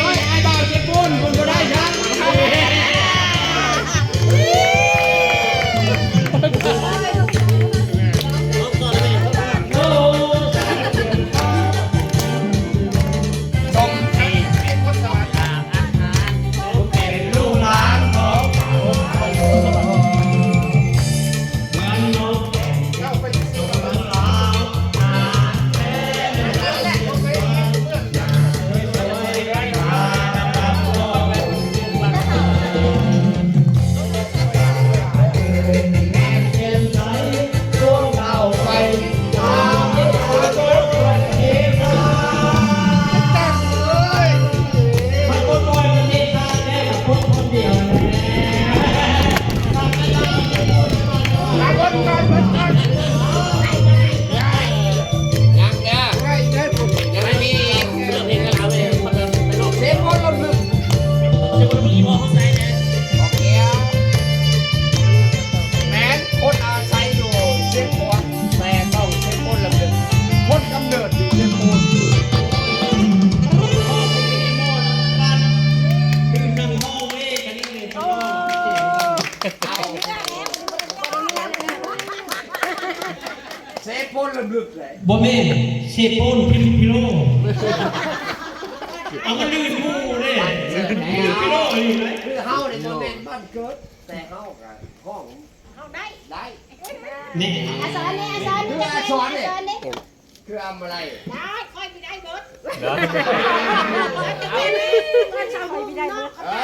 ອ້າຍບ່າວເຊໂປ້ນ ເພິ່ນບໍ່ໄດ້ຊ້ຳ. ແມ່ນ ຄົນອາໄສຢູ່ຊຽງຂວາງ ແຕ່ຕ້ອງເຊໂປ້ນລຳເລິກ ຄົນກຳເນີດຢູ່ຊຽງຂວາງ. ເຊໂປ້ນລຳເລິກແຫຼະ. ບໍ່ແມ່ນ ເຊໂປ້ນພິມພິໂລ ເອົາມັນລື່ນໝູ່ເດ້. ພິມພິໂລຢູ່ເດ້. ຄືເຮົານີ້ບໍ່ແມ່ນບ້ານເກີດ ແຕ່ເຮົາກໍຮ້ອງ ເຮົາໄດ້ ໄດ້. ນີ້ ອາສອນນີ້ ອາສອນນີ້ ອາສອນນີ້ ອາສອນນີ້ ຄືອຳມະໄລ ໄດ້ ຂ້ອຍມີໄດ້ເບິດ ເອີ.